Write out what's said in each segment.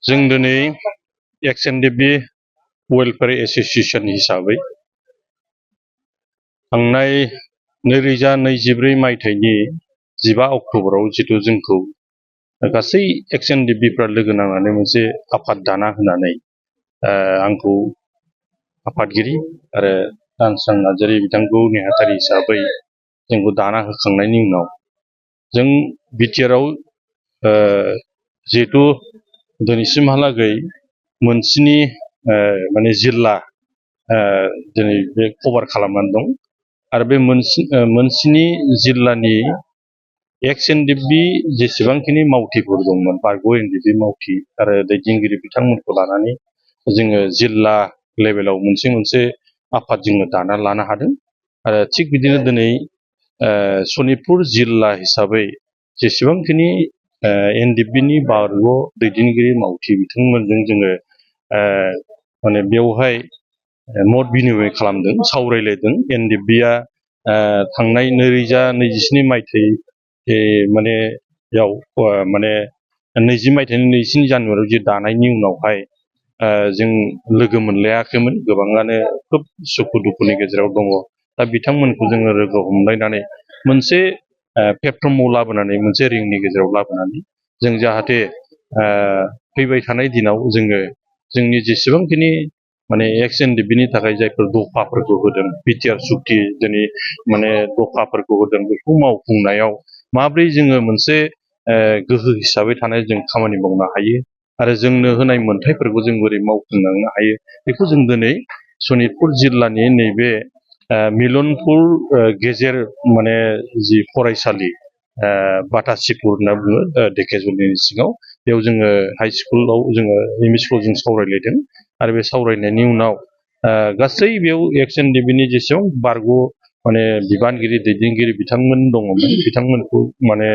जों दिनै Ex-Ndfb welfare association हिसाबै थांनाय 2024 मायथाइनि 15 अक्ट'बराव जितु जोंखौ गासै Ex-Ndfbफ्रा लोगो नांनानै मोनसे आफाद दाना होनानै आंखौ आफादगिरि आरो दानस्रां नार्जारि बिथांखौ नेहाथारि हिसाबै जोंखौ दाना होखांनायनि उनाव जों बिटिआरआव जिहेतु दिनैसिमहालागै मोनस्नि माने जिल्ला दिनै बे कभार खालामनानै दं आरो बे मोनस्नि जिल्लानि Ex-Ndfb जेसेबांखिनि मावथिफोर दंमोन बारग' Ndfb मावथि आरो दैदेनगिरि बिथांमोनखौ लानानै जोङो जिल्ला लेभेलाव मोनसे आफाद जोङो दाना लानो हादों आरो थिग बिदिनो दिनै सनितपुर जिल्ला हिसाबै जेसेबांखिनि Ndfbनि बारग' दैदेनगिरि मावथि बिथांमोनजों जोङो माने बेवहाय मत बिनिमय खालामदों सावरायलायदों Ndfbआ थांनाय 2027 मायथाइ माने 20 मायथाइनि 22 जानुवारियाव जे दानायनि उनावहाय जों लोगो मोनलायाखैमोन गोबाङानो खोब सुखु दुखुनि गेजेराव दङ दा बिथांमोनखौ जोङो लोगो हमलायनानै मोनसे प्लेटफर्माव लाबोनानै मोनसे रिंनि गेजेराव लाबोनानै जों जाहाथे फैबाय थानाय दिनाव जोङो जोंनि जेसेबांखिनि माने Ex-Ndfbनि थाखाय जायफोर दफाफोरखौ होदों बिटिआर सुक्ति दिनै माने दफाफोरखौ होदों बेखौ मावफुंनायाव माब्रै जोङो मोनसे गोहो हिसाबै थानाय जों खामानि मावनो हायो आरो जोंनो होनाय मोनथायफोरखौ जों बोरै मावफुंलांनो हायो बेखौ जों दिनै सनितपुर जिल्लानि नैबे मिलनपुर गेजेर माने जि फरायसालि बाटासिपुर होनना बुङो धेकियाजुलिनि सिङाव बेयाव जोङो हाइ स्कुलाव जोङो एमइ स्कुलाव जों सावरायलायदों आरो बे सावरायनायनि उनाव गासै बेयाव Ex-Ndfbनि जेसेबां बारग' माने बिबानगिरि दैदेनगिरि बिथांमोन दङमोन बिथांमोनखौ माने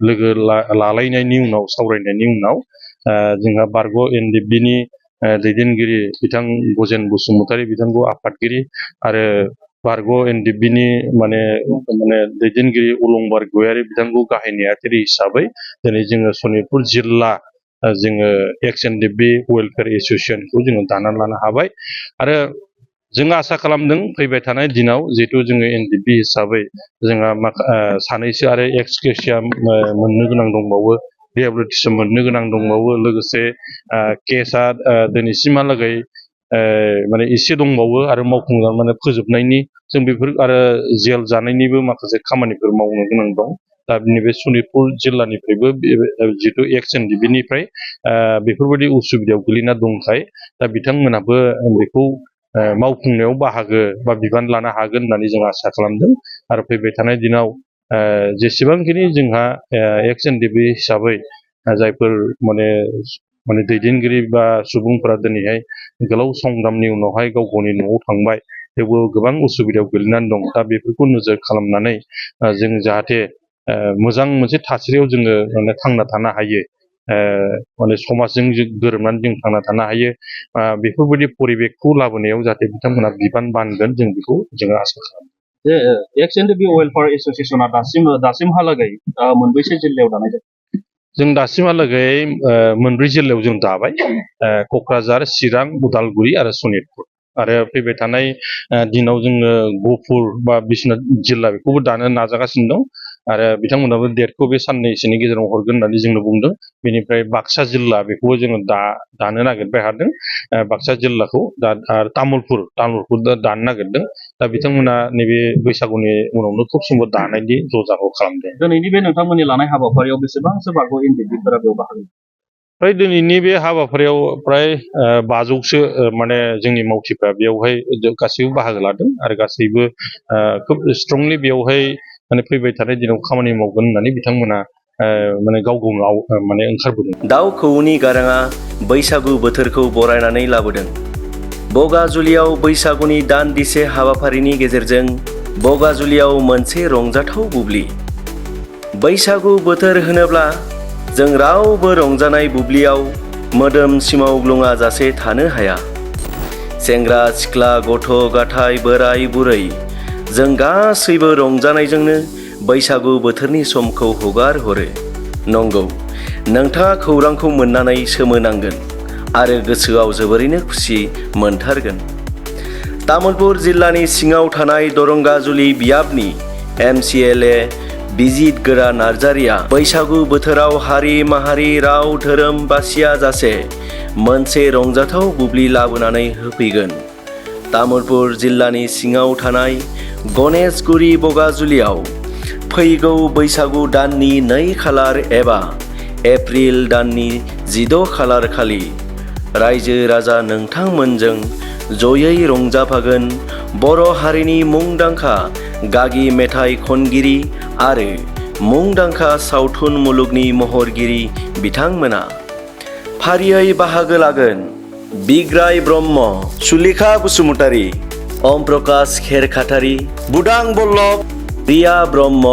लोगो लालायनायनि उनाव सावरायनायनि उनाव जोंहा बारग' Ndfbनि दैदेनगिरि बिथां गजेन बसुमतारी बिथांखौ आफादगिरि आरो बारग' Ndfbनि माने दैदेनगिरि अलंबार गयारी बिथांखौ गाहाय नेहाथारि हिसाबै दिनै जोङो सनितपुर जिल्ला जोङो Ex-Ndfb वेलफेयार एसोसिएशनखौ जोङो दानानै लानो हाबाय आरो जों आसा खालामदों फैबाय थानाय दिनाव जिहेतु जोङो Ndfb हिसाबै जोंहा सानैसो आरो एक्स-ग्रेसिया मोननो गोनां दंबावो रिहेबिलिटेसन मोननो गोनां दंबावो लोगोसे केसआ दिनैसिमहालागै माने एसे दंबावो आरो मावफुंजानाय माने फोजोबनायनि जों बेफोर आरो जेल जानायनिबो माखासे खामानिफोर मावनो गोनां दं दा नैबे सनितपुर जिल्लानिफ्रायबो जिहेतु Ex-Ndfbनिफ्राय बेफोरबायदि उसुबिदायाव गोलैना दंखाय दा बिथांमोनाबो बेखौ मावफुंनायाव बाहागो बा बिबान लानो हागोन होननानै जों आसा खालामदों आरो फैबाय थानाय दिनाव जेसेबांखिनि जोंहा Ex-Ndfb हिसाबै जायफोर माने दैदेनगिरि बा सुबुंफोरा दिनैहाय गोलाव संग्रामनि उनावहाय गाव गावनि न'आव थांबाय थेवबो गोबां उसुबिदायाव गोलैनानै दं दा बेफोरखौ नोजोर खालामनानै जों जाहाथे मोजां मोनसे थासारियाव जोङो माने थांना थानो हायो माने समाजजों गोरोबनानै जों थांना थानो हायो बेफोरबायदि परिबेकखौ लाबोनायाव जाहाथे बिथांमोना बिबान बानगोन जों बेखौ जोङो आसा खालामो जे Ex-Ndfb वेलफेयार एसोसिएशना दासिमहालागै मोनबेसे जिल्लायाव दानाय जादों जों दासिमहालागै मोनब्रै जिल्लायाव जों दाबाय क'क्राझार चिरां उदालगुरि आरो सनितपुर आरो फैबाय थानाय दिनाव जोङो गहपुर बा बिश्वनाथ जिल्ला बेखौबो दानो नाजागासिनो दं आरो बिथांमोनाबो डेटखौ बे साननैसोनि गेजेराव हरगोन होननानै जोंनो बुंदों बेनिफ्राय बाक्सा जिल्ला बेखौबो जोङो दानो नागिरबाय हादों बाक्सा जिल्लाखौ दा आरो तामुलपुर दानो नागिरदों दा बिथांमोना नैबे बैसागुनि उनावनो खुब समबो दानायनि जजाखौ खालामदों दिनैनि बे नोंथांमोननि लानाय हाबाफारियाव बेसेबांसो बारग' Ndfbफोरा बेयाव बाहागो फ्राय दिनैनि बे हाबाफारियाव फ्राय 500सो माने जोंनि मावथिफ्रा बेयावहाय गासैबो बाहागो लादों आरो गासैबो खोब स्ट्रंलि बेयावहाय माने फैबाय थानाय दिनाव खामानि मावगोन होननानै बिथांमोना माने गाव गावनाव माने ओंखारबोदों दाउ खौवौनि गाराङा बैसागु बोथोरखौ बरायनानै लाबोदों बगाजुलियाव बैसागुनि दान्दिसे हाबाफारिनि गेजेरजों बगाजुलियाव मोनसे रंजाथाव बुब्लि बैसागु बोथोर होनोब्ला जों रावबो रंजानाय बुब्लियाव मोदोम सिमावग्लुङा जासे थानो हाया सेंग्रा सिख्ला गथ' गथाय बोराय बुरै जों गासैबो रंजानायजोंनो बैसागु बोथोरनि समखौ हगार हरो नंगौ नोंथाङा खौरांखौ मोननानै सोमोनांगोन आरो गोसोआव जोबोरैनो खुसि मोनथारगोन। तामुलपुर जिल्लानि सिङाव थानाय दरंगाजुलि बियाबनि MCLA बिजित गोरा नार्जारिया बैसागु बोथोराव हारि माहारि राव धोरोम बासिया जासे मोनसे रंजाथाव बुब्लि लाबोनानै होफैगोन। तामुलपुर जिल्लानि सिङाव थानाय गणेशगुरि बगाजुलियाव फैगौ बैसागु दाननि 2 खालार एबा एप्रिल दाननि 16 खालार खालि रायजो राजा नोंथांमोनजों जयै रंजाफागोन बर' हारिनि मुंदांखा गागि मेथाइ खनगिरि आरो मुंदांखा सावथुन मुलुगनि महरगिरि बिथांमोना। फारियै बाहागो लागोन बिग्राय ब्रह्म, सुलेखा बसुमतारी, ओम प्रकाश खेरखातारि, बुदां बल्लभ, रिया ब्रह्म,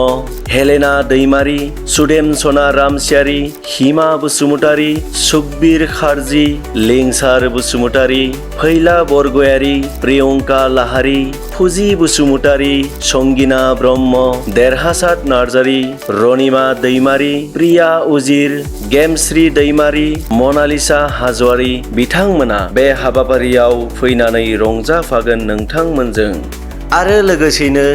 हेलेना दैमारि, सुदेमसना रामसियारि, हिमा बसुमतारी, सुकबिर खारजि, लिंसार बसुमतारी, फैला बरगयारि, प्रियंका लाहारि, फुजि बसुमतारी, संगिना ब्रह्म, देरहासात नार्जारि, रनिमा दैमारि, प्रिया उजिर, गेमश्री दैमारि, मनालिसा हाज'वारि बिथांमोना बे हाबाफारियाव फैनानै रंजाफागोन नोंथांमोनजों। आरो लोगोसेनो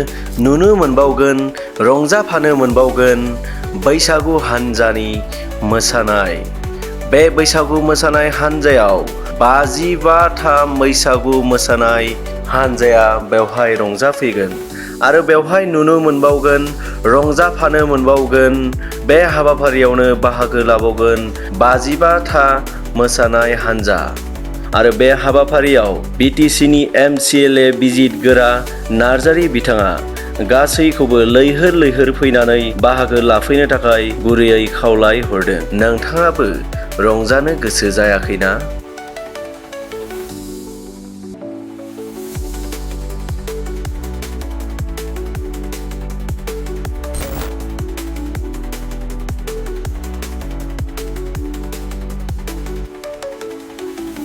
नुनो मोनबावगोन, रंजाफानो मोनबावगोन बैसागु हान्जानि मोसानाय। बे बैसागु मोसानाय हान्जायाव 55था बैसागु मोसानाय हान्जाया बेवहाय रंजाफैगोन आरो बेवहाय नुनो मोनबावगोन, रंजाफानो मोनबावगोन, बे हाबाफारियावनो बाहागो लाबावगोन 55था मोसानाय हान्जा। आरो बे हाबाफारियाव BTCनि MCLA बिजित गोरा नार्जारि बिथाङा गासैखौबो लैहोर लैहोर फैनानै बाहागो लाफैनो थाखाय गुरैयै खावलाय हरदों। नोंथाङाबो रंजानो गोसो जायाखैना?